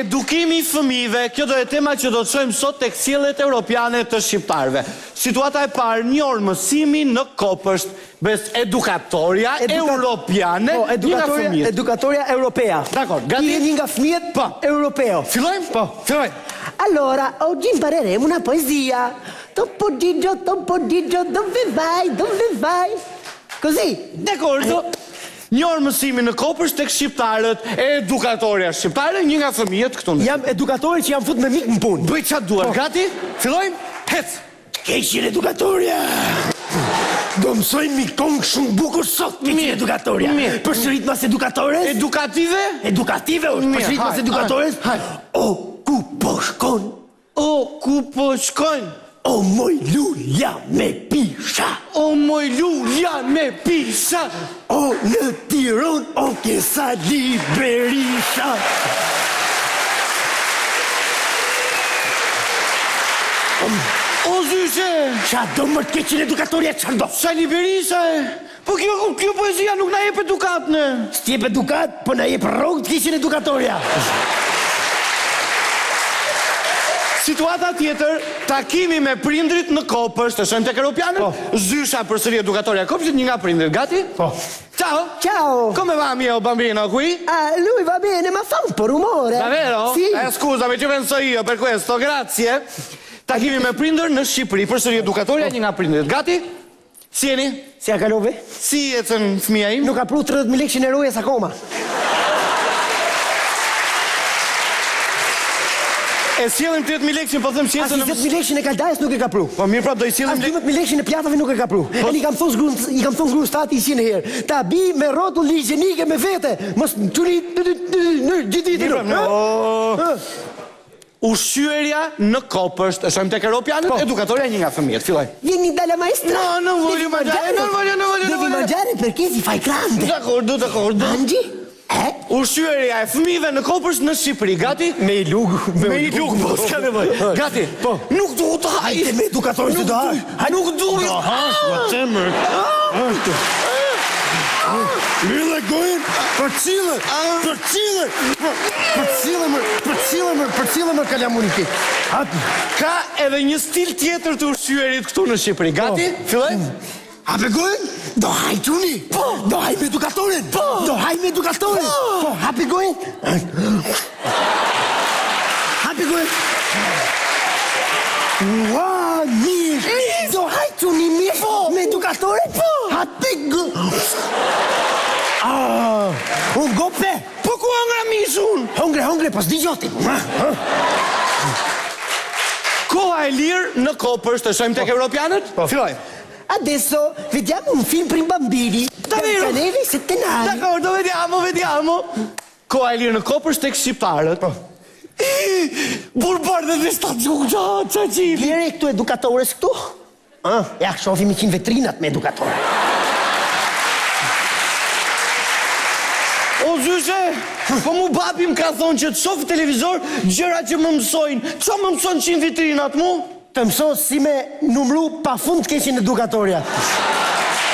Edukimi i fëmijëve, kjo do jetë tema që do të shohim sot tek sjelljet europiane të shqiptarëve. Situata e parë, një orë mësimi në kopësht. Bes edukatorja europiane, po, një nga fëmijët. Edukatorja europea. Dakord, gati? Ti je një nga fëmijët po. europeo. Fillojmë? Po. Fillojmë. Allora, oggi impareremo una poesia. Topo Gigio, Topo Gigio, dove vai, dove vai? Così. D'accordo. Një orë mësimi në kopësht tek shqiptarët, edukatorja shqiptare, një nga fëmijët këtu në. Jam edukatori që jam fut me mik në punë. Bëj ça duash, gati? Fillojmë? Hec. Keqin edukatorja. Do mësojmë një kongë shumë bukur sot, keqin edukatorja. Mirë. Përsërit mas edukatores? Edukative? Edukative është, Mirë, përsërit mas hajde, edukatores? hajde. O, ku po shkon? O, ku po shkojnë? O moj lulja me pisha. O moj lulja me pisha. O në Tiron, o ke Sali Berisha. O zyshe! Qa do më të keqin edukatorja, qa do? Sali Berisha e? Po kjo, kjo poezia nuk na jep edukat ne. S'ti jep edukat, po na jep rrogë të keqin edukatorja. Situata tjetër, takimi me prindrit në kopësht, e shohim tek europianët? Po. Zysha përsëri edukatorja e kopshtit, një nga prindrit, gati? Po. Ciao. Ciao. Come va mio bambino qui? Ah, lui va bene, ma fa un po' rumore. Davvero? Sì. Eh, scusami, ci penso io per questo, grazie. Takimi me prindër në Shqipëri, përsëri edukatorja një nga prindrit. Gati? Si jeni? Si ja kalove? Si ecën fëmija im? Nuk ka pru 30.000 lekëshin e rojes akoma. E sjellim 30.000 lekëshin, po them si As ecën në... 20.000 lekëshin e kaldajës nuk e ka pru. Po mirë pra do i sjellim As 12.000 lekëshin e pjatave nuk e ka pru. Po- E i kam thonë grun, i kam thonë grun stati 100 herë. Ta bi me rrotull higjienike me vete. Mos çuni në gjithë ditën. Mirë, pra, ë? no. Ë? Ushqyerja në kopësht. E shohim tek europianët, Po. edukatorja një nga fëmijët. Filloj. Vieni dalla maestra. No, non voglio Devi mangiare, non voglio, non voglio, non Devi voglio. mangiare perché si fai grande. D'accordo, d'accordo. Mangi? Eh? Ushqyerja e fëmijëve në kopësht në Shqipëri. Gati? Me i lugë, Me i lugë, po s'ka nevojë. Gati. Po. Nuk du të haj. Hajde me edukatorin se Nuk do haj. du, Nuk du. Do hash, po temër. Mbyllë gojën, përcille, përcille, përcille më, përcille më, përcille më kalamuri ti. Hap. Ka edhe një stil tjetër të ushqyerit këtu në Shqipëri. Gati? Po. Filloj? Hape gojën? Do haj çuni? Po. Do haj me edukatorin? Po. Do haj me edukatorin? Po. Po, hape gojën? Hape gojën. Ua, mirë. Do haj çuni mirë? Po. Me edukatorin? Po. Hape gojën. Ah, u gope. Po ku hëngra mishun? Hongre, hongre, po s'di gjoti. Koha e lirë në kopësht, e shohim tek europianët? Po. Filloj. Adesso vediamo un film per i bambini. Davvero? Biancaneve e sette nani. D'accordo, vediamo, vediamo. Koha e lirë në kopësht tek shqiptarët. Po. Burbardhe dhe shta gjuka, qa qili. Vjere këtu edukatores këtu? Ah, ja, shohim i qinë vetrinat me edukatore. O zyshe, po mu babi më ka thonë që të shoh televizor gjëra që më mësojnë. Qa më mëson qinë vitrinat mu? Të mëson si me numru pa fund të keqin edukatorja.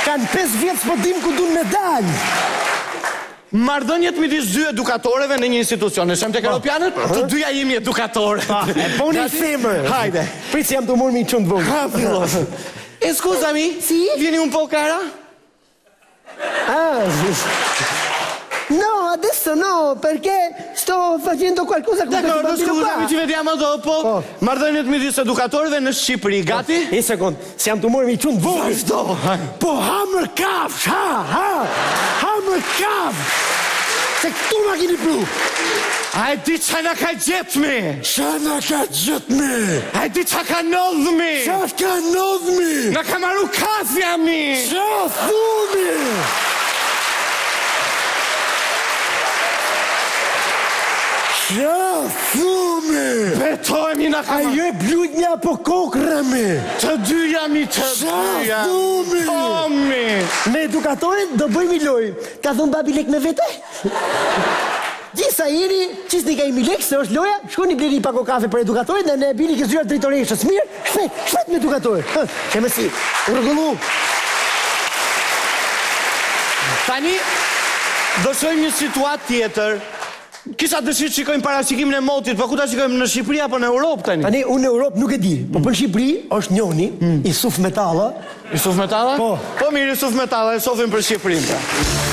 Kanë 5 vjetë s'po dim ku dun me dalë. Marrëdhëniet midis dy edukatoreve në një institucion. Ne shohim tek europianët, të dyja jemi edukatore. E po një Gati? femër. Hajde. Prit se jam të murë me një çun të vogël. Ha, fillo. E scusami, Sì? vieni un po' cara? Ah. No, adesso no, perché sto facendo qualcosa con questo D'accordo, bambino scusami, qua. ci vediamo dopo. Po. Marrëdhëniet midis edukatorëve në Shqipëri, gati? Një sekond, se jam të murë me një çun të vogël. Vazhdo. Po ha mër kafsh, ha, ha, ha mër kafsh. Se këtu ma keni pru. A e di qa na ka gjetë mi? Qa na ka gjetë mi? A e di qa ka ndodhë mi? Qa ka ndodhë mi? Na ka maru kafja mi! Qa thumi? Qa thumi? Betohemi na ka A maru... je blujtnja apo kokrra mi? Të dyja mi, të Qa dyja. thumi? Po mi! Me edukatorin do bëjmë i lojë. Ka thënë babi lek me vete? Gjithsa jeni, qisni ka imi lek, se është loja, shkoni bleni një pako kafe për edukatorin dhe ne e bini ke zyra drejtoreshës. Mirë, shpejt, shpejt me edukatorin. Hë, Keme si, u rregullu. Tani, do shohim një situatë tjetër. Kisha dëshirë të shikojmë parashikimin e motit, po ku ta shikojmë në Shqipëri apo në Europë tani? Tani unë në Europë nuk e di, po për Shqipëri është njoni, Isuf Metalla. Isuf Metalla? Po. Po mirë Isuf Metalla, e shohim për Shqipërinë pra.